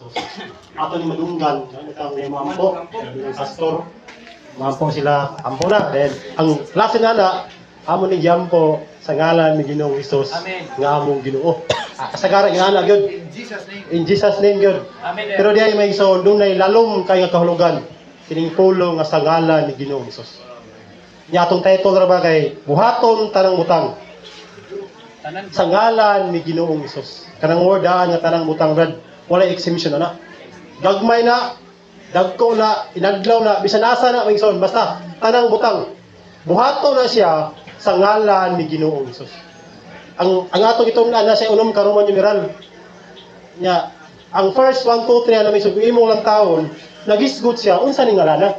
Hesus. Ato ni madunggan, no, ang mampo, ang pastor, mampo sila, ampo na. Then, ang klase na na, amo ni Giampo sa ngalan ni Ginoong Hesus Amen. Nga among Ginoo. Ah, kasagaran nga na gyud. In Jesus' name. In Jesus' name gyud. Amen. Pero diay may so dunay lalom kay nga kahulugan kining pulong nga sa ngalan ni Ginoong Hesus. Nya atong title ra ba kay "Buhaton Tanang Butang Tanan. sa ngalan ni Ginoong Hesus." Kanang word daan nga tanang butang, brad, wala exemption na na. Gagmay na, dagko na, inadlaw na, bisan asa na may son, basta tanang butang. Buhaton na siya sa ngalan ni Ginoong Hesus. Ang atong itong na sa unom ka Roman numeral. Nya, ang first 1 2 3 na may sug imong lang taon, nagisgot siya unsa ni ngalana.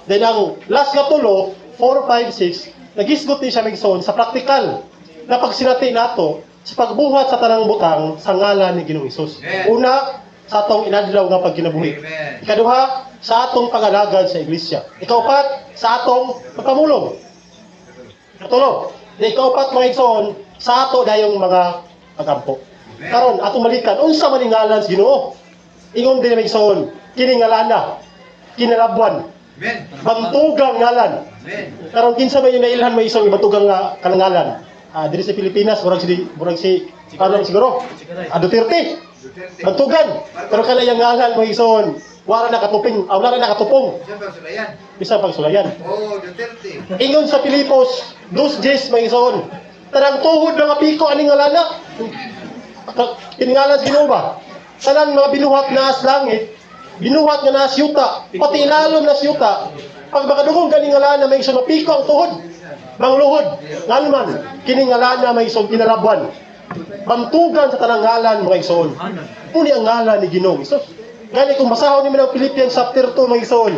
Then ang last nga tulo, 4 5 6, nagisgot din siya migson sa practical na pagsinati nato sa pagbuhat sa tanang butang sa ngalan ni Ginoong Hesus. Amen. Una, sa atong inadlaw nga pagginabuhi. Amen. Ikaduha, sa atong pag-alagad sa iglesia. Ikaupat, sa atong pagpamulong. Ikatulo, di ikaupat, mga igsoon, sa ato dayong mga pagampo. Amen. Karon atong balikan unsa man ang ngalan sa Ginoo. Ingon din mga igsoon, kini ngalana, kinalabwan, Amen. bantugang ngalan. Amen. Karon kinsa man yung nailhan may isang bantugang nga kalangalan? Ah, diri sa Pilipinas murag si ano siguro? Ah, Duterte. Duterte. Bantugan. Pero kana yang ngalan, mga igsoon, wala na katuping, ah, wala na nakatupong Siya ba sulayan? Bisan pag sulayan. Oh, Duterte. Ingon sa Pilipos 2:10, may igsoon, tanang tuhod mga piko aning ngalana. Kiningalan sa Ginoo ba? Tanan mga binuhat na sa langit, binuhat nga na sa yuta, pati ilalom na sa yuta. Pag makadungog ganing ngalana, may igsoon, mapiko ang tuhod. Mangluhod. Ngano man, kini ngalana, may igsoon, kinalabwan. Bantugan sa tanang ngalan, mga igsoon. Muni ang ngalan ni Ginoong Hesus. Gani kung basahon nimo ng Philippians chapter 2, mga igsoon,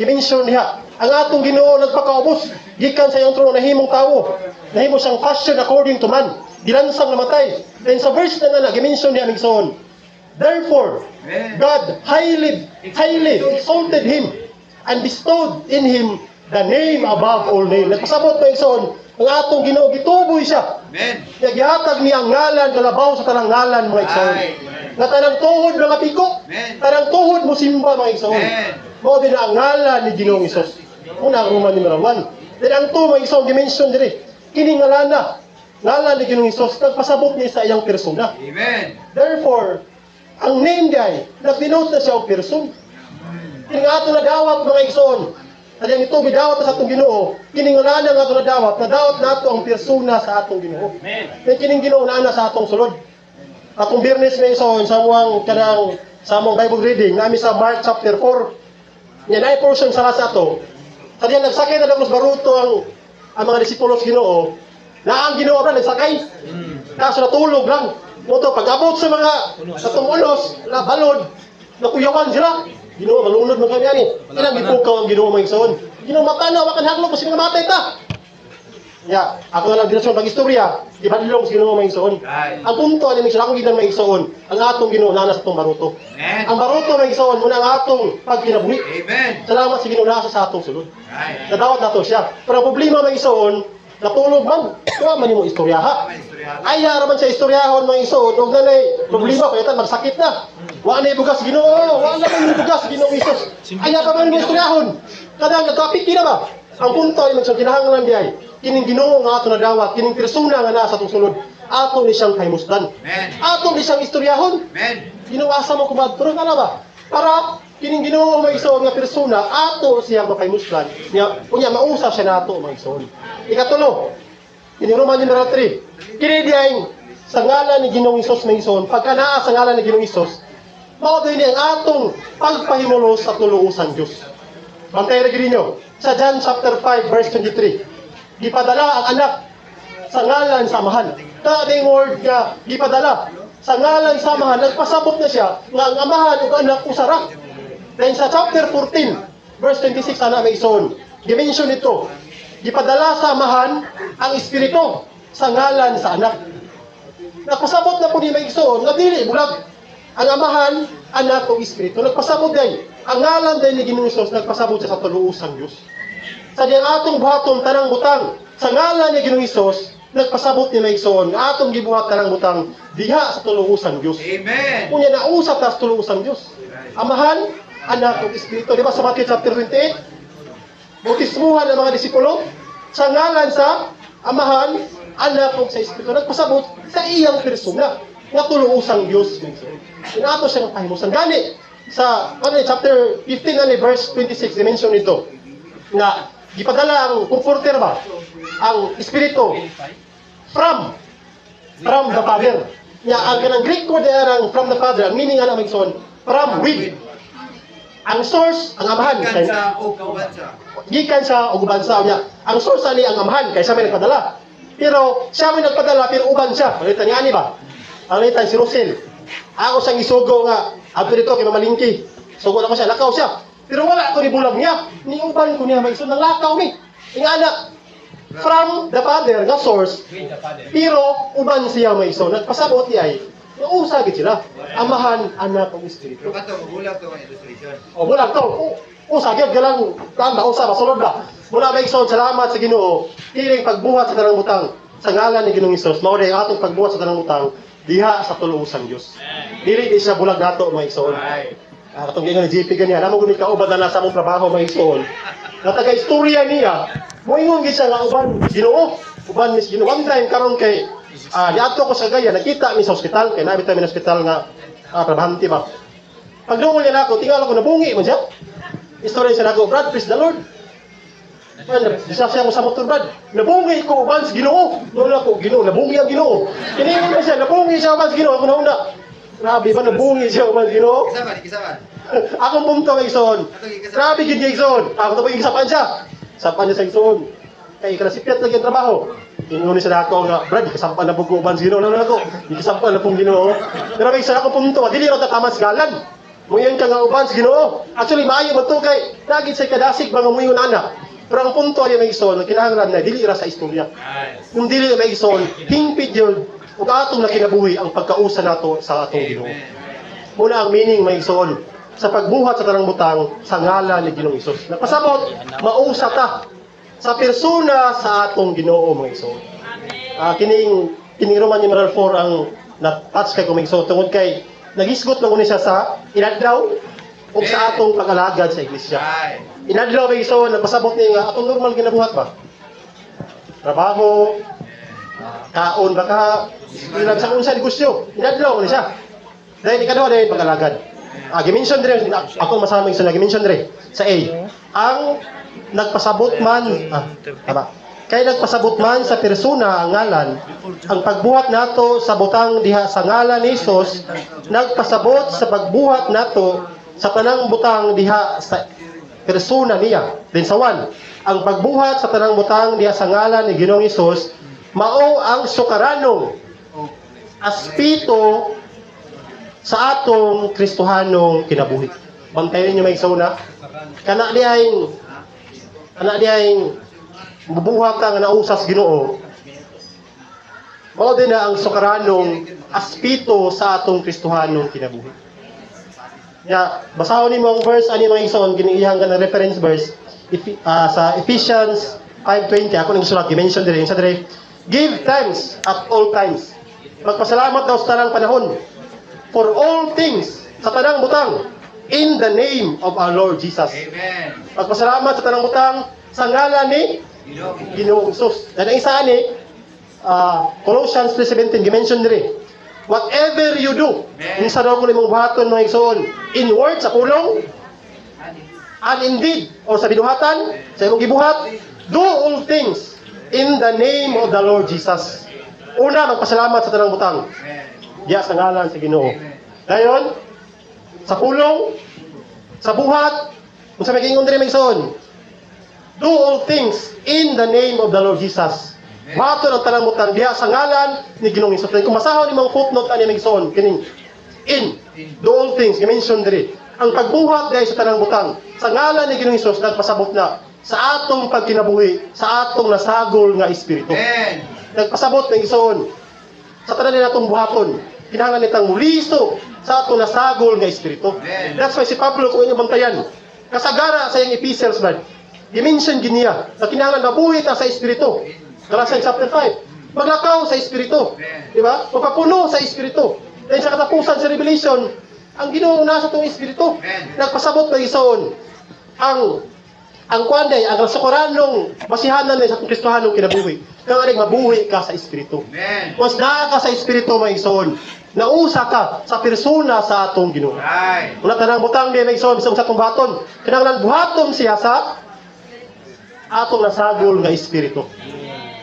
i-mention niya, ang atong Ginoo nagpakaubos gikan sa iyang trono nahimong tawo. Nahimo siyang fashion according to man. Gilansang namatay. Then sa verse na nga gi-mention niya, mga igsoon, "Therefore, Amen. God highly, highly exalted him and bestowed in him the name above all name." Nagpasabot, mga igsoon, ang atong Ginoo gituboy siya. Amen. Gihatag niya ang ngalan kalabaw sa tanang ngalan, mga igsoon. Ay. Nga tanang tuhod mga piko, Amen. tanang tuhod mo simba, mga igsoon. Amen. Mao din ang ngalan ni Ginoong Hesus. Una ang Roman numero 1. Then ang 2, mga igsoon, dimension diri. Kini ngalana, ngalan ni Ginoong Hesus nagpasabot niya sa iyang persona. Amen. Therefore, ang name day, nag-denote na siya og person. Kini nga ato nadawat, mga igsoon, Kaya ito, bidawat na sa atong Ginoo, kini ngalana nga ato nadawat, nadawat nato ang persona sa atong Ginoo. Amen. Kaya kining Ginoo naa na sa atong sulod. Atong Biyernes, may igsoon, sa muang kanang sa among Bible reading, nami sa Mark chapter 4. Yan ay portion sa sa ato. Sa diyan nagsakay na lang baruto ang mga disipulos Ginoo, na ang Ginoo ra nagsakay. Kaso natulog lang. Mo to pag abot sa mga sa tumulos, na balod, nakuyawan sila. "Ginoo, malunod man kami ani." Ilang gipukaw ang Ginoo, mga igsoon. "Ginoo, mata na, wakan haglok kasi nga matay ta." Ya, ako na lang din sa pag-istorya, gibadlong sa Ginoo, mga igsoon. Ay. Ang punto ani mga akong gidan, mga igsoon, ang atong Ginoo naa sa atong baruto. Amen. Ang baruto, mga igsoon, muna ang atong pagkinabuhi. Amen. Salamat sa Ginoo naa sa atong sulod. Ay. Nadawat nato siya. Pero ang problema, mga igsoon, natulog man. Wa man nimo istoryaha. Amen. Istorya. Ay, raman sa istoryahon, mga igsoon, og nanay problema kaya tan magsakit na. Wa na bugas Ginoo, wa na man bugas Ginoong Hesus. Ay pa man mo istoryahon. Kadang nagkapit na ba? Ang punto ay magsa kinahanglan di ay kining Ginoo nga ato nadawat, kining persona nga naa sa atong sulod, ato ni siyang kahimusdan. Amen. Ato ni siyang istoryahon. Amen. "Ginoo, asa mo kumad?" Pero ano ba? Para kining Ginoo, mga igsoon, nga persona ato siyang makahimusdan. Nya unya mausap siya nato, mga igsoon. Ikatulo, kini Roman numeral 3. Kini di ay sa ngalan ni Ginoong Hesus, mga igsoon, pagka naa sa ngalan ni Ginoong Hesus, mao din ang atong pagpahimulos sa tuluosan Dios. Bantay ra gid ninyo. Sa John chapter 5 verse 23. Gipadala ang anak sa ngalan sa Amahan. Kaning word nga gipadala sa ngalan sa Amahan, nagpasabot na siya nga ang Amahan ug anak usara. Then sa chapter 14 verse 26 ana, may igsoon. Gi-mention ito. Gipadala sa Amahan ang Espiritu sa ngalan sa anak. Nagpasabot na po ni may igsoon nga dili bulag ang Amahan, Anak ug Espiritu. Nagpasabot din. Ang ngalan din ni Ginoong Hesus nagpasabot siya sa tuluosang Dios. Sa diyang atong buhaton tanang butang sa ngalan ni Ginoong Hesus, nagpasabot ni may igsoon nga atong gibuhat tanang butang diha sa tuluosan Dios. Amen. Unya nausap ta sa tuluosan Dios. Amahan, Anak ug Espiritu. Di ba sa Matthew chapter 28? Bautismuhan ang mga disipulo sa ngalan sa Amahan, Anak ug sa Espiritu. Nagpasabot sa iyang persona nga tuluosang Dios. Inato siya ng pahimusan. Gani, sa ano, chapter 15 ani verse 26, dimension nito nga gipadala ang Comforter ba, ang Espiritu from the Father. Nya ang kanang Greek word ang "from the Father", ang meaning ana, mga igsoon, "from with". Ang source ang Amahan Gikan kay sa og kauban sa. Gikan sa og uban sa niya. Ang source ani ang Amahan kay siya may nagpadala. Pero siya may nagpadala pero uban siya. Palitan niya ani ba? Palitan si Rosel. Ako siyang isugo nga adto dito kay mamalingki. Sugo na ko siya, lakaw siya. Pero wala ko ni bulag niya. Ni uban ko niya, may nang lakaw ni. Ingana from the Father nga source With the Father. Pero uban siya may iso. Nagpasabot ni ay nausa gid sila. Amahan, Anak ug Espiritu. Pero kato magulang to ang illustration. O bulag to. Usa gyud galang tanda usa masulod ba. Mula may igsoon, salamat sa Ginoo. Kining pagbuhat sa tanang butang sa ngalan ni Ginoong Hesus. Mao ang atong pagbuhat sa tanang butang diha sa tuluosang Dios. Dili di siya bulag nato, mga igsoon. Ah, katong giingon ni JP ganyan, amo gud kauban na sa among trabaho, mga igsoon. Nga taga istorya niya, moingon gid siya nga uban Ginoo, uban mis Ginoo. One time karon kay niadto ko sa Cagayan, nakita mi sa ospital kay nabi ta mi sa ospital nga trabahante ba. Pagdungol niya nako, tingala ko nabungi man siya. Istorya siya nako, "Brad, praise the Lord. Man, bisa siya ko sa motor, Brad. Nabungi ko uban sa Ginoo." Wala ko, Ginoo, nabungi ang Ginoo. Kiningon na siya, nabungi siya uban sa Ginoo. Ako na una. Grabe ba, nabungi siya uban sa Ginoo? Kisaman, kisaman. Akong punto kay igsoon. Katong gikisaman. Grabe gid kay igsoon. Ako to pag siya. Sapan niya sa igsoon. Kay kanasipyat lagi ang trabaho. Ingon siya nako nga, "Brad, kasampan na po ko uban sa Ginoo." Ano nako? Ikasampan na pong Ginoo. Pero may isa akong punto, dili ra ta tamas galan. Muingon ka nga uban sa Ginoo. Actually, maayo man to kay lagi sa kadasig mga muingon ana. Pero ang punto ay may igsoon, ang kinahanglan na dili ra sa istorya. Kung dili may igsoon, hingpit yun ug atong nakinabuhi ang pagkausa nato sa atong Ginoo. Muna ang meaning, may igsoon, sa pagbuhat sa tanang butang sa ngalan ni Ginoong Hesus. Napasabot, mausa ta sa persona sa atong Ginoo, mga igsoon. Kining kining Roman numeral 4 ang na-touch kay ko, mga igsoon, tungod kay nagisgot lang uni siya sa inadlaw ug sa atong pag-alagad sa iglesia. Inadlaw, mga igsoon, nagpasabot niya nga atong normal ginabuhat ba? Trabaho, kaon ba ka, disiplina sa unsa negosyo. Inadlaw ni siya. Dahil ikaduha dahil pag-alagad. Gimension dire ako masama sa gimension dire sa A. Ang nagpasabot man, tama. Kay nagpasabot man sa persona ang ngalan, ang pagbuhat nato sa butang diha sa ngalan ni Hesus, nagpasabot sa pagbuhat nato sa tanang butang diha sa persona niya. Then sa 1, ang pagbuhat sa tanang butang diha sa ngalan ni Ginoong Hesus, mao ang sukaranong aspito sa atong Kristohanong kinabuhi. Bantayan ninyo, may na. Kana dihang bubuhat ka nga nausas Ginoo. Mao din na ang sukaranong aspito sa atong Kristohanong kinabuhi. Ya, basahon nimo ang verse ani, mga igsoon, giniihang ka ng reference verse sa Ephesians 5:20. Ako nang sulat, gi-mention dire sa dire. Give thanks at all times. Magpasalamat daw sa tanang panahon. For all things, sa tanang butang, in the name of our Lord Jesus. Amen. Magpasalamat sa tanang butang sa ngalan ni Ginoo. Ginoong Hesus. Dan ang isa ani, Colossians 3:17, gi-mention dire. Whatever you do, Amen. Unsa daw kung imong buhaton, mga igsoon, in word, sa pulong, and in deed, or sa binuhatan, sa imong gibuhat, do all things in the name of the Lord Jesus. Una, magpasalamat sa tanang butang. Amen. Diya sa ngalan sa Ginoo. Amen. Dayon, sa pulong, sa buhat, kung sa may giingon diri, mga igsoon, do all things in the name of the Lord Jesus. Amen. Buhaton ang tanang butang diha sa ngalan ni Ginoong Hesus. Kung masahon imong footnote ani, mga igsoon, kining in do all things gi-mention diri. Ang pagbuhat dahil sa tanang butang sa ngalan ni Ginoong Hesus nagpasabot na sa atong pagkinabuhi, sa atong nasagol nga espiritu. Amen. Nagpasabot ng igsoon sa tanan nila atong buhaton, kinahanglan nitang muliso sa atong nasagol nga espiritu. Amen. That's why si Pablo, kung inyong bantayan, kasagara sa iyang epistles, man, i-mention gid niya na kinahanglan mabuhi ta sa espiritu. Galatians chapter 5. Maglakaw sa Espiritu. Amen. Di ba? Magpapuno sa Espiritu. Dahil sa katapusan sa Revelation, ang Ginoo nasa atong Espiritu. Amen. Nagpasabot na ison ang kwan day, ang kasukuranong basihanan day sa atong Kristohanong kinabuhi. Kang aning mabuhi ka sa Espiritu. Amen. Once naa ka sa Espiritu, mga igsoon, nausa ka sa persona sa atong Ginoo. Right. Una tanang butang di, mga igsoon, bisag sa atong buhaton. Kinahanglan buhaton siya sa atong nasagol nga Espiritu.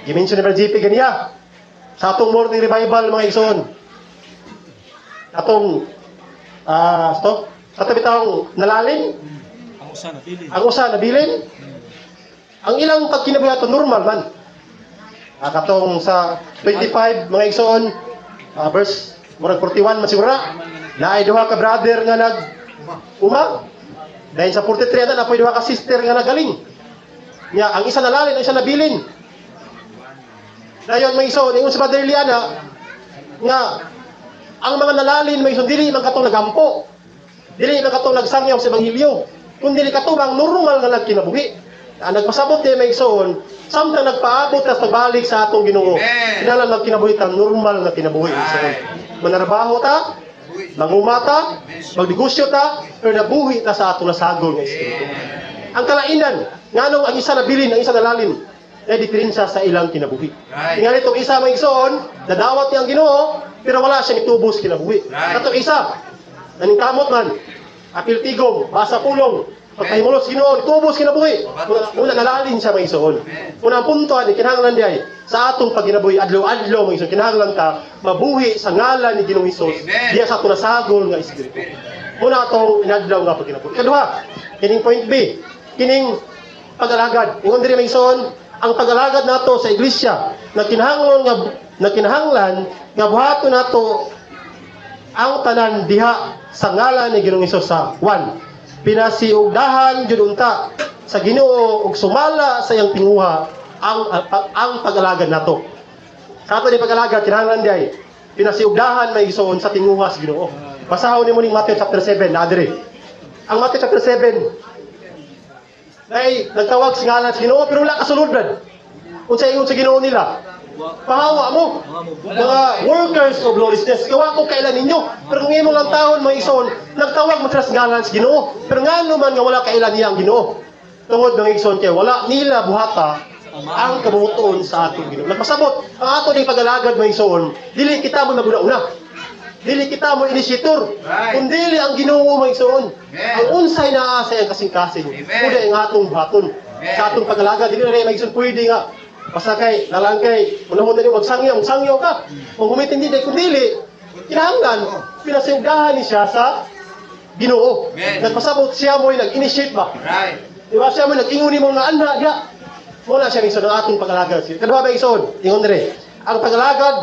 Gi-mention ni Brother JP ganiya sa atong morning revival, mga igsoon. Atong stop. Sa tabi tawong nalalin, Ang usa nabilin. Ang usa nabilin. Ang ilang pagkinabuhi ato normal man. Katong sa 25, mga igsoon, verse murag 41 man siguro na. Naay duha ka brother nga nag uma. Dahil sa 43 na napoy duha ka sister nga nagaling. Nya ang isa nalalin, ang isa nabilin. Dayon, mga igsoon, ingon sa Brother Liana nga ang mga nalalin, mga igsoon, dili man katong nagampo. Dili man katong nagsangyaw sa ebanghelyo. Kundi katubang normal nga nagkinabuhi. Ang nagpasabot ni mga igsoon, samtang nagpaabot tas pagbalik sa atong Ginoo. Amen. Kinahanglan magkinabuhi ta normal nga kinabuhi, igsoon. Right. Manarbaho ta, manguma ta, magnegosyo ta, pero nabuhi ta sa atong nasagol nga espiritu. Ang kalainan, nganong ang isa nabilin, ang isa nalalin, ay diferensya sa ilang kinabuhi. Right. Nga nitong isa, mga igsoon, nadawat niya ang Ginoo, pero wala siya nitubos kinabuhi. Right. Katong isa, naningkamot man, apil tigom, basa pulong, pagpahimulot sa Ginoo, nitubos kinabuhi. Una, nalalin siya, mga igsoon. Amen. Una ang punto ani kinahanglan di ay sa atong pagkinabuhi adlaw-adlaw, mga igsoon, kinahanglan ta mabuhi sa ngalan ni Ginoong Hesus Amen. diya sa atong nasagol nga espiritu. Una atong inadlaw nga pagkinabuhi. Ikaduha, kining point B, kining pag-alagad. Ingon diri, mga igsoon, ang pag-alagad nato sa iglesia na kinahanglan nga buhaton nato ang tanan diha sa ngalan ni Ginoong Hesus sa 1. Pinasiugdahan jud unta sa Ginoo ug sumala sa iyang tinguha ang pag-alagad nato. Sa ato ni pag-alagad, kinahanglan di ay pinasiugdahan, mga igsoon, sa tinguha sa Ginoo. Basahon nimo ning Matthew chapter 7 na diri. Ang Matthew chapter 7 ay nagtawag sa ngalan sa Ginoo pero wala kasulod, brad. Unsa ingon sa Ginoo nila? "Pahawa mo. Mga workers of lawlessness. Gawa ko kailan ninyo." Pero kung imong lang taon, mga igsoon, nagtawag mo sila sa ngalan sa Ginoo. Pero ngano man nga wala kailan niya ang Ginoo? Tungod, mga igsoon, kay wala nila buhata ang kabubut-on sa atong Ginoo. Nagpasabot, ang ato ning pag-alagad, mga igsoon, dili kita mo naguna-una. Dili kita mo initiator. Right. Kundili ang Ginoo, mga igsoon. Amen. Ang unsay naa sa iyang kasing-kasing. Amen. Una ang atong buhaton. Amen. Sa atong pag-alagad, dili na rin, mga igsoon, pwede nga basta kay nalangkay, unahon na niyo magsangyaw, magsangyaw ka. Kung humitindi dahil kundili, kinahanglan, pinasiugahan ni siya sa Ginoo. Amen. Nagpasabot siya mo'y nag-initiate ba? Right. Di ba siya mo nag-ingon nimo nga anha diha? Wala siya igsoon ang atong pag-alagad. Kaduha ba, igsoon? Ingon dire. Ang pag-alagad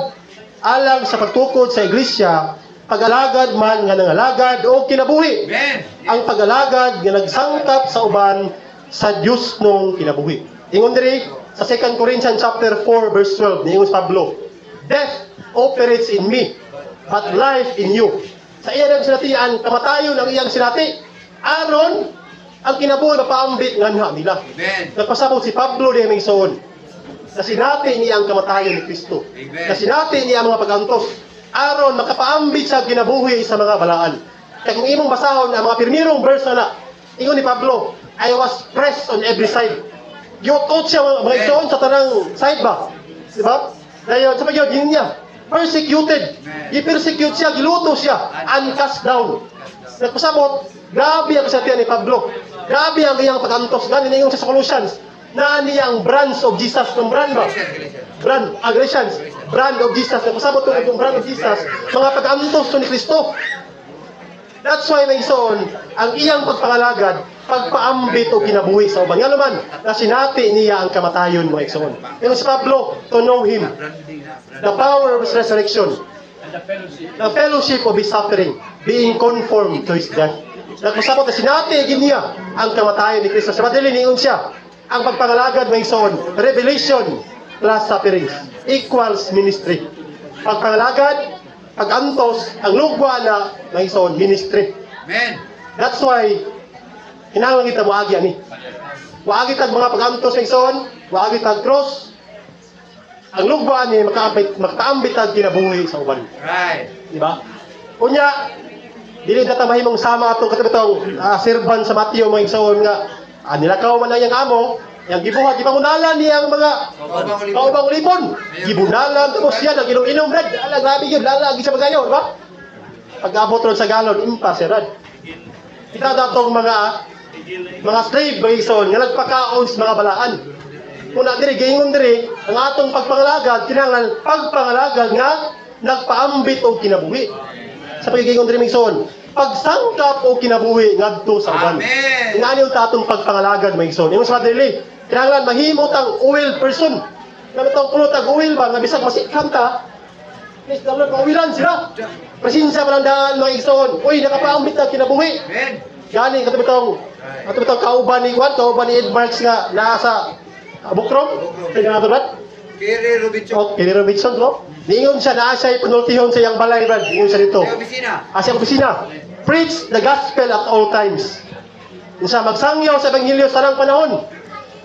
alang sa pagtukod sa iglesia, pag-alagad man nga nangalagad o kinabuhi. Amen. Ang pag-alagad nga nagsangkap sa uban sa Dios nung kinabuhi. Ingon diri sa 2 Corinthians chapter 4 verse 12 niingon si Pablo, "Death operates in me, but life in you." Sa iya iyang sinatian, kamatayon ang iyang sinati. Aron ang kinabuhi mapaambit nganha nila. Amen. Nagpasabot si Pablo di, mga igsoon, na sinati niya ang kamatayon ni Kristo. Amen. Na sinati niya ang mga pag-antos. Aron makapaambit sa kinabuhi sa mga balaan. Kaya kung imong basahon ang mga pirmirong verse na, ingon ni Pablo, "I was pressed on every side." Giutot siya, mga igsoon, sa tanang side ba? Di ba? Dayon, sa pagyod, yun niya. Persecuted. Amen. Gi-persecute siya, giluto siya, and cast down. Nagpasabot, grabe ang kasatian ni Pablo. Grabe ang iyang pag-antos. Gani na sa Colossians, na niya ang branch of Jesus ng brand ba? Galatians, Galatians. Brand, Galatians, brand of Jesus. Nagpasabot tungkol itong brand of Jesus, mga pag-antos to ni Kristo. That's why, mga igsoon, ang iyang pagpangalagad, pagpaambit o kinabuhi sa uban. Nga naman, na sinati niya ang kamatayon, mga igsoon. Pero si Pablo, to know Him, Branding na. the power of His resurrection, And the fellowship. The fellowship of His suffering, being conformed to His death. Nagpasabot na sinati gid niya ang kamatayon ni Kristo. Sa madali niingon siya, ang pagpangalagad, mga igsoon, revelation plus sufferings equals ministry. Pagpangalagad, pagantos, ang lugwa na, mga igsoon, ministry. Amen. That's why, kinahanglan kita moagi ani. Waagi tag mga pagantos, mga igsoon, waagi tag cross. Ang lugba ni makaambit, makaambit ang kinabuhi sa uban. Di ba? Unya, dili na ta mahimong sama atong katong servant sa Mateo, mga igsoon, nga nilakaw man ang iyang amo, iyang gibuhat, gipangunalan niyang mga Kaubang ulipon. kaubang ulipon. Gibunalan tapos siya nag-inom-inom, brad. Ala, grabe yun, lala sa magayo, di ba? Pag-abot ron sa galon, impa siya, brad. Kita datong mga slave, mga igsoon, nga nagpakaon sa mga balaan. Una diri giingon diri ang atong pagpangalagad kinahanglan pagpangalagad nga nagpaambit og kinabuhi. Sa pagigingon diri, mga igsoon, pagsangkap og kinabuhi ngadto sa uban. Amen. Ingani unta atong pagpangalagad, mga igsoon. Ingon sa diri, kinahanglan mahimo tang oil person. Nga bitong puno tag oil ba nga bisag masikham ta, please the Lord, mauwilan sila. Presensya pa lang daan, mga igsoon. Uy, nakapaambit na kinabuhi. Amen. Gani kato bitong kauban ni Juan, kauban ni Ed Marks nga naa sa Bukrom. Kaya nga Brad? Kerry Robinson. Oh, Kenny Robinson, no? Niingon siya naa siya panultihon sa iyang balay, Brad. Niingon siya dito. Sa opisina. Sa opisina. Preach the gospel at all times. Unsa magsangyaw sa ebanghelyo sa tanang panahon.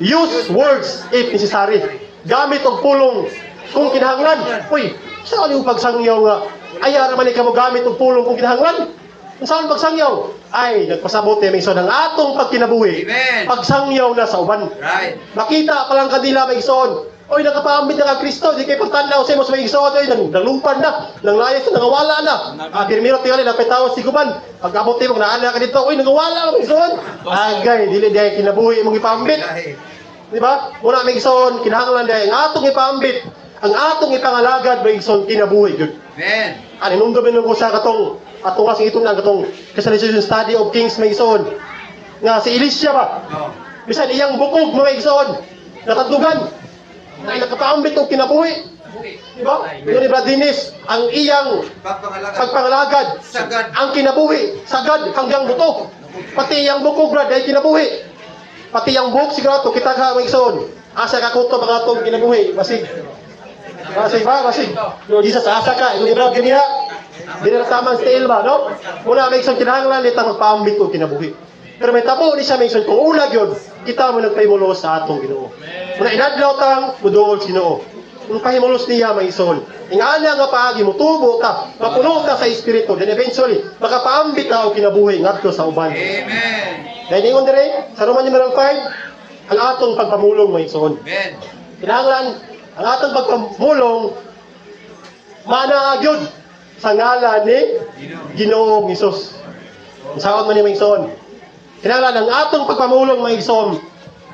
Use words if necessary. Gamit og pulong kung kinahanglan. Uy, saan yung pagsangyaw nga? Ay, ara man ka mo gamit og pulong kung kinahanglan. Unsa ang pagsangyaw? Ay, nagpasabot ni Mason ang atong pagkinabuhi. Amen. Pagsangyaw na sa uban. Makita pa lang kanila, may igsoon. Oy, nakapaambit na ka Kristo, di kay pagtanaw sa imo sa may igsoon, oy, nang nanglupan na, nanglayas na, nangawala na. Pirmiro tingali napitaw si Guban. Pag abot nimo naa ka dito, oy, nangawala ka, may igsoon. Agay, dili diay kinabuhi imong ipaambit. Di ba? Una, may igsoon, kinahanglan diay ang atong ipaambit, ang atong ipangalagad, may igsoon, kinabuhi gyud. Amen. Ano nung ko sa katong atong kasing itong ang katong Crystallization Study of Kings, may igsoon. Nga si Elisha ba? Oh. Bisan iyang bukog, mga igsoon, natadlugan. Ay nakapaambit og kinabuhi. Di ba? Yun ni Brad Dennis, ang iyang Pagpangalagad. pagpangalagad, Sagad. ang kinabuhi, sagad hanggang buto. Pati iyang bukog, Brad, ay kinabuhi. Pati iyang buhok siguro, kita ka, mga igsoon. Asa ka kuto mga atong kinabuhi, basig. Basig ba? Basig. Lord Jesus, asa ka. Ito ni Brad ganiha. Di na tamang style ba, no? Muna, may igsoon, kinahanglan nitang magpaambit og kinabuhi. Pero may tabo ni siya, may igsoon, kung ulag yun, kita mo nagpahimulos sa atong Ginoo. Muna inadlaw tang muduol sa Ginoo. Kung pahimulos niya, may igsoon, ingana nga paagi mutubo ka, mapuno ka sa espiritu, then eventually makapaambit ka og kinabuhi ngadto sa uban. Amen. Dahil ingon dire sa Roman numeral 5, ang atong pagpamulong, may igsoon. Amen. Kinahanglan ang atong pagpamulong manaag yun sa ngalan ni Ginoo. Ginoong Hesus. Unsaon man ni, mga igsoon? Kinahanglan ang atong pagpamulong, mga igsoon,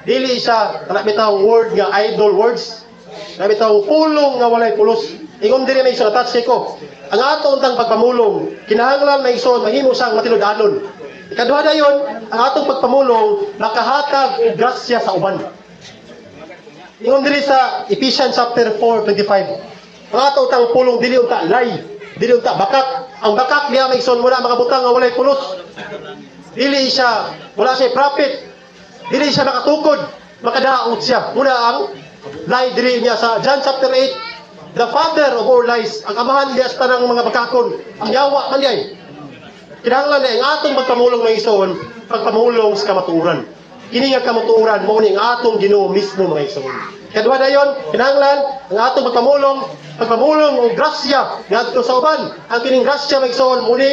dili siya kana bitawng word nga idle words. Kana bitawng pulong nga walay pulos. Ingon diri, may igsoon, touch ko. Ang ato untang pagpamulong, kinahanglan, may igsoon, mahimo siyang matinud-anon. Ikaduha dayon, ang atong pagpamulong makahatag og grasya sa uban. Ingon diri sa Ephesians chapter 4:25. Ang ato utang pulong dili unta lay, dili unta bakak. Ang bakak niya, may igsoon, muna mga butang nga walay pulos. Dili siya, wala siya profit. Dili siya makatukod, makadaot siya. Muna ang lie diri niya sa John chapter 8, the father of all lies, ang amahan niya sa tanang mga bakakon, ang yawa man diay. Kinahanglan na ang atong pagpamulong, mga igsoon, pagpamulong sa kamatuoran. Kini nga kamatuoran mao ni ang atong Ginoo mismo, mga igsoon. Kaduha dayon, kinahanglan ang atong pagpamulong, pagpamulong og grasya ngadto sa uban. Ang kining grasya, mga igsoon, mo ni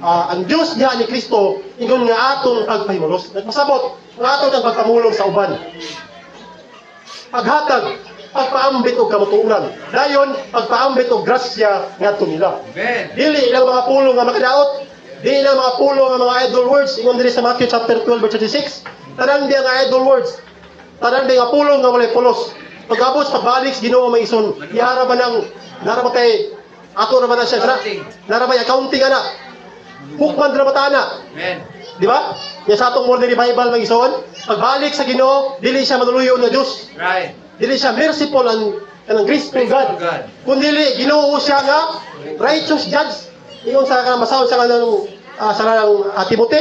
ang Dios niya ni Kristo ingon nga atong pagpahimulos. Nagpasabot ang atong ang pagpamulong sa uban. Paghatag, pagpaambit og kamatuoran. Dayon, pagpaambit og grasya ngadto nila. Amen. Dili ilang mga pulong nga makadaot, dili ilang mga pulong nga mga idle words. Ingon diri sa Matthew chapter 12 verse 36. Tanan biya nga idle words. Tanan biya nga pulong nga walay pulos. Pag-abot pagbalik sa Ginoo, may igsoon, ihara ba nang nara ba kay ato ra ba na siya? Nara ba accounting ana? Hukman ra ba ta ana? Amen. Di ba? Ya sa atong modern revival, mga igsoon, pagbalik sa Ginoo, dili siya maduluyon nga Dios. Dili siya merciful and kanang graceful God. God. Kundi Ginoo siya nga righteous judge. Ingon sa kanang masahol sa kanang Timothy.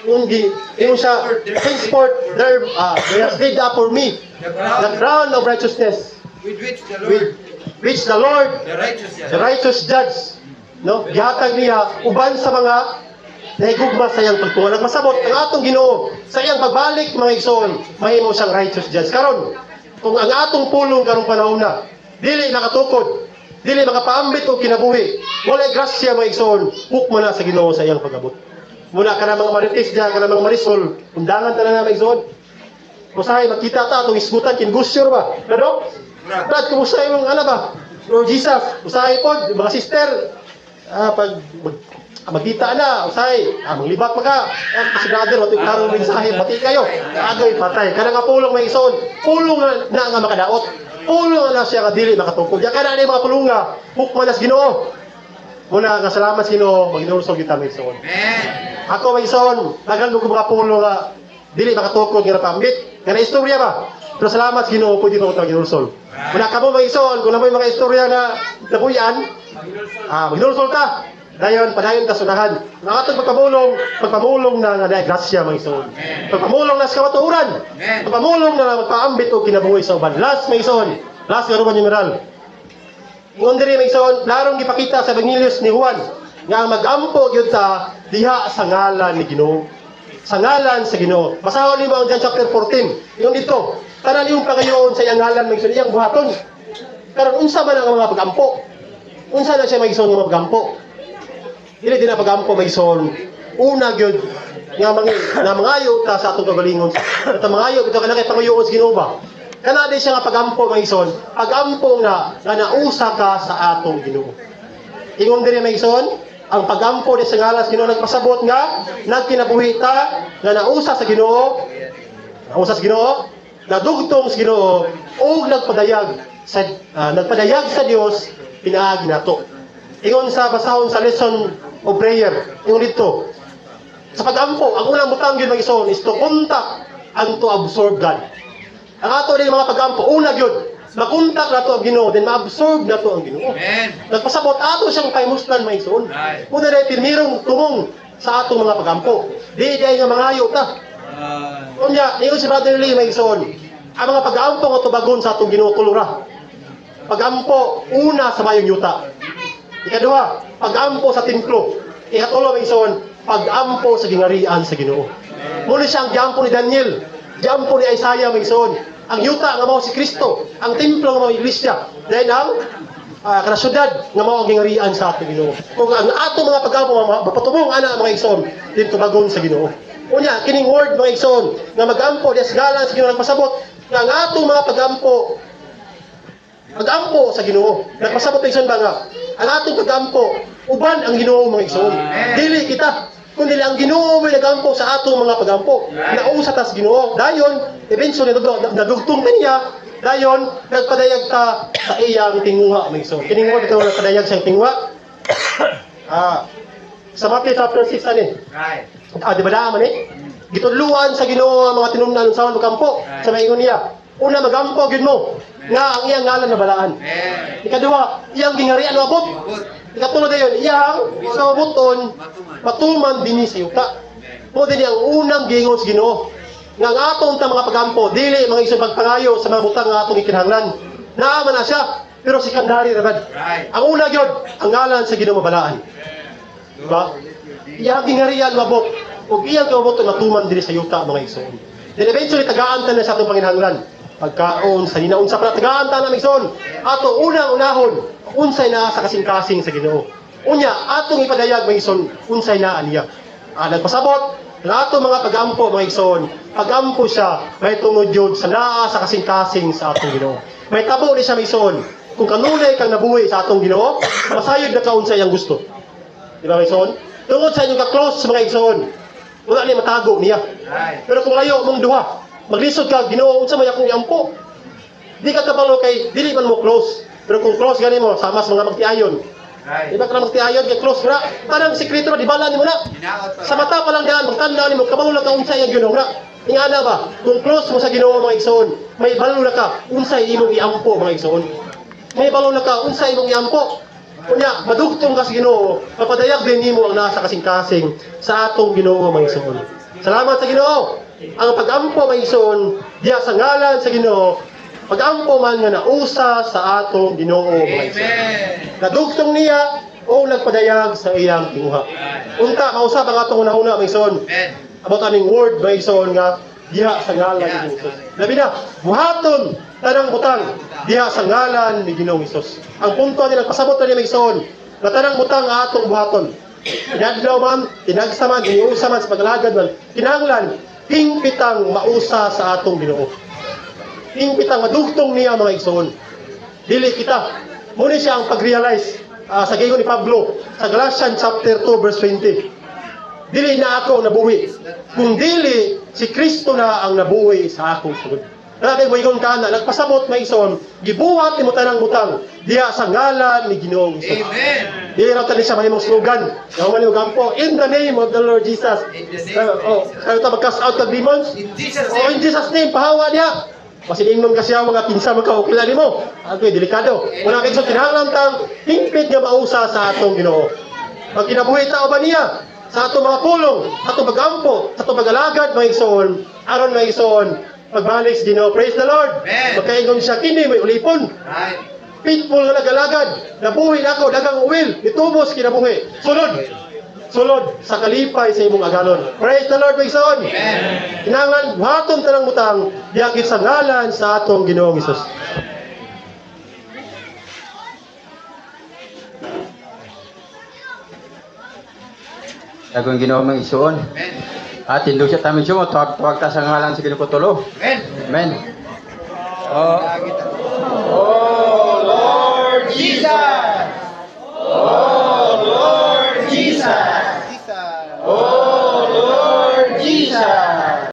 Ingon siya, "Henceforth there has laid up for me The the crown crown of righteousness with which the with Lord, which the Lord, the righteous judge, the righteous judge, no, gihatag niya uban sa mga nahigugma sa iyang pagtuo." Nagmasabot ang atong Ginoo sa iyang pagbalik, mga igsoon, mahimo siyang righteous judge. Karon, Kung ang atong pulong karong panahon na dili nakatukod, dili makapaambit og kinabuhi, walay grasya, mga igsoon, hukma na sa Ginoo sa iyang pag-abot. Muna ka na mga marites diyan, ka na mga marisol, undangan ta na, mga igsoon. Usahay magkita ta atong isgutan kin-gusyor ba? Pero Brad, kumusta imong ano ba? Lord Jesus, usahay pod, mga sister. Pag magkita na, usahay, manglibak pa ka. Si brother, wato'y klarong mensahe, pati kayo. Agoy, patay. Kana nga pulong, may igsoon, pulong na nga makadaot. Pulong na siya nga dili makatukod. Ya kana ni mga pulunga, hukman na sa Ginoo. Muna nga salamat sa Ginoo, maginulsol kita, may igsoon. Amen. Ako, may igsoon, daghan ko mga pulong nga dili makatukod nga napambit. Nga na istorya ba? Pero salamat sa Ginoo, pwede pa ko ginulsol. Muna kamo, mga igsoon, kung na mga istorya na nabuyan, maginulsol ta. Dayon, padayon ta sunahan. Ang atong pagpamulong, pagpamulong na nga naay grasya, mga igsoon. Pagpamulong na sa kamatuoran. Amen. Pagpamulong na magpaambit og kinabuhi sa uban. Last, mga igsoon, last nga Roman numeral. Ingon diri, mga igsoon, klarong gipakita sa Ebanghelyo ni Juan nga ang mag-ampo gyud ta diha sa ngalan ni Ginoo. Sa ngalan sa Ginoo. Basahon nimo ang John chapter 14. Ingon dito, tanan iyong pagayoon sa iyang ngalan, mga igsoon, iyang buhaton. Karon unsa man ang mga pagampo? Unsa na siya, mga igsoon, nga mga pagampo? Dili din na pagampo, mga igsoon. Una gyud nga mga nga mangayo ta sa atong kagalingon. At mangayo bitaw kana kay pangayoon sa Ginoo ba? Kana di siya nga pagampo, mga igsoon. Pagampo nga nga nausa ka sa atong Ginoo. Ingon diri, mga igsoon, ang pagampo di sa ngalan sa Ginoo nagpasabot nga nagkinabuhi ta nga nausa sa Ginoo, nausa sa Ginoo, nadugtong sa Ginoo ug nagpadayag sa Dios pinaagi nato. Ingon sa basahon sa Lesson of Prayer, ingon dito, sa pagampo, ang unang butang gyud, mga igsoon, is to contact and to absorb God. Ang ato din mga pagampo, una gyud, makontak nato ang Ginoo, then ma-absorb nato ang Ginoo. Amen. Nagpasabot ato siyang kaimuslan, mga igsoon. Right. Muna na pirmirong tumong sa atong mga pagampo. Di di nga mangayo ta. Unya, ingon si Brother Lee, mga igsoon, ang mga pagampo nga tubagon sa atong Ginoo tulo ra. Pagampo una sa mayong yuta. Ikaduha, pagampo sa templo. Ikatulo, mga igsoon, pagampo sa gingarian sa Ginoo. Muna siya ang giampo ni Daniel, giampo ni Isaiah, mga igsoon. Ang yuta nga mao si Kristo, ang templo nga mao iglesia, then ang kana syudad nga mao ang gingarian sa atong Ginoo. Kung ang atong mga pagampo mapatubong ana, mga igsoon, din tubagon sa Ginoo. Unya, kining word, mga igsoon, nga magampo diya sa ngalan sa Ginoo nagpasabot nga ang atong mga pagampo pagampo sa Ginoo. Nagpasabot, mga igsoon ba, nga ang atong pagampo uban ang Ginoo, mga igsoon. Dili kita kundi ang Ginoo may nagampo sa atong mga pagampo. Nausa ta sa Ginoo. Dayon, eventually nadugtong ta niya. Dayon, nagpadayag ta sa iyang tinguha, mga igsoon. Kining word ito, nagpadayag sa iyang tinguha. Sa Matthew chapter 6 ani. Di ba naa man eh? Gitudluan sa Ginoo ang mga tinumnan sa magampo sa maingon niya. Una, magampo gyud mo nga ang iyang ngalan na balaan. Amen. Ikaduha, iyang gingarian moabot. Good. Ikatulo dayon, iyang kamabuton Matuman. Matuman dinhi sa yuta. Mo dinhi ang unang giingon sa Ginoo. Nga ang atong ta mga pagampo, dili, mga igsoon, pagpangayo sa mga butang nga atong gikinahanglan. Naa man na siya, pero secondary ra gad. Ang una gyud, ang ngalan sa Ginoo mabalaan. Diba? Iyang gingarian mabot ug iyang kamabuton matuman dinhi sa yuta, mga igsoon. Then eventually tagaan ta na sa atong panginahanglan. Pagkaon sa ninaunsa pa tagaan ta na, mga igsoon. Ato unang unahon unsay naa sa kasing-kasing sa Ginoo. Unya atong ipadayag, mga igsoon, unsay naa niya. Nagpasabot ang ato mga pagampo, mga igsoon, pagampo siya may tungod yun sa naa sa kasing-kasing sa atong Ginoo. May tabo ni siya, mga igsoon. Kung kanunay kang nabuhi sa atong Ginoo, masayod na ka unsa iyang gusto. Di ba, mga igsoon? Tungod sa inyong ka-close, mga igsoon, wala niya matago niya. Pero kung layo mong duha, maglisod ka, "Ginoo, unsa may akong iampo?" Di ka kabalo kay dili man mo close. Pero kung close gani mo, sama sa mga magtiayon. Di ba ka na magtiayon kay close ra? Tanang sekreto ra di bala nimo na. Hinaot pa. Sa mata pa lang daan, magtanda nimo, kabalo lang ka unsa iyang Ginoo na. Ingana ba, kung close mo sa Ginoo, mga igsoon, may balo na ka unsay imong iampo, mga igsoon. May balo na ka unsay imong iampo. Unya, madugtong ka sa Ginoo, mapadayag din nimo ang nasa kasing-kasing sa atong Ginoo, mga igsoon. Salamat sa Ginoo. Ang pagampo, mga igsoon, diya sa ngalan sa Ginoo, pagampo man nga nausa sa atong Ginoo, mga igsoon. Amen. Nadugtong niya o nagpadayag sa iyang tinguha. Unta, mausap ang atong una-una, mga igsoon. Amen. About aning word, mga igsoon, nga diha sa ngalan ni Ginoong Hesus. Labi na, buhaton tanang butang diha sa ngalan ni Ginoong Hesus. Ang punto nila pasabot na niya, mga igsoon, na tanang butang atong buhaton. Inadlaw man, tinagsa man, iniusa man sa pagalagad man, kinahanglan hingpitang mausa sa atong Ginoo. Hingpitang madugtong niya, mga igsoon. Dili kita. Muna siya ang pag-realize sa giingon ni Pablo sa Galatians chapter 2 verse 20. Dili na ako nabuhi, kung dili si Kristo na ang nabuhi sa akong sulod. Nagay mo ingon ka na, nagpasabot, mga igsoon, gibuhat nimo tanang butang diha sa ngalan ni Ginoong Hesus. Amen. Dili ra tani siya mahimong slogan. Nga man mo gampo, "In the name of the Lord Jesus." In the name of Oh, Jesus. kayo ta mag-cast out kag demons. In Jesus' Oh, in name. Jesus' name, pahawa niya. Basin ingnon kasi ang mga kinsa man ka kilala nimo. Agoy, delikado. Wala kay so kinahanglan tang hingpit nga mausa sa atong Ginoo. Pag kinabuhi ta ba niya sa atong mga pulong, sa atong pagampo, sa atong pag-alagad, mga igsoon, aron, mga igsoon, pagbalik sa Ginoo. Praise the Lord. Amen. Magkaingon siya, "Kini may ulipon. Faithful nga nagalagad, nabuhi nako, dagang uwil, nitubos kinabuhi. Sulod. Sulod sa kalipay sa imong aganon." Praise the Lord, mga igsoon. Amen. Kinahanglan buhaton tanang butang diha sa ngalan sa atong Ginoong Hesus. Dagong Ginoo, mga igsoon. Amen. At tindog siya tamin siya mo, tawag-tawag ta sa ngalan sa Ginoo tulo. Amen. Amen. Oh,